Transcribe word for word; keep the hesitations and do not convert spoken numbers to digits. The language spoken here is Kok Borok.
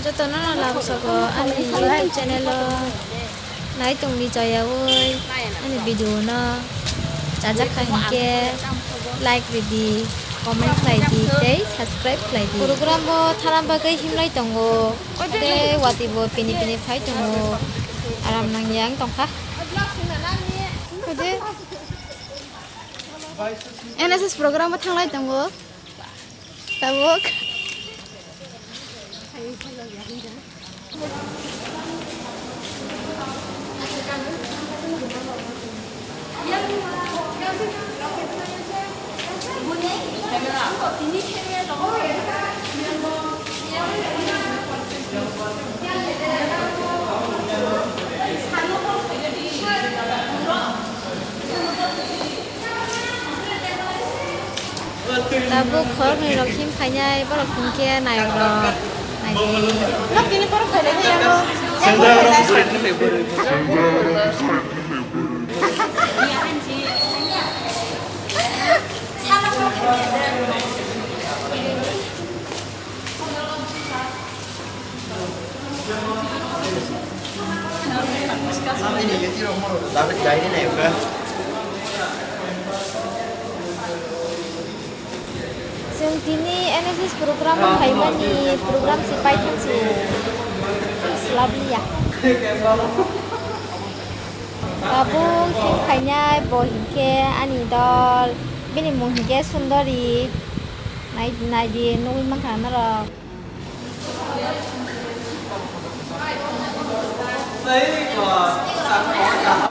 Jotono no lamsogo ani YouTube channel o nai tongdi, chayaui ani video no chajak kha hinkhe like ridi, comment khlai di tei subscribe khlai di. Program bo tharam bagwi himlai tongo tei watwi bo pini pini phai tongo, aram nangya wng tongkha. N S S program o thanglai tongo. Tabuk. Tabuk khoroknwi rok him khainai, borok hinkhe nayok rok naidi. Chwng tini N S S program o phaimani program se paithak se swlabliya. Tabuk him khainai bo hinkhe ani dol, bini mung hinkhe Sundori. Nai, naidi, nugwi mankha norok.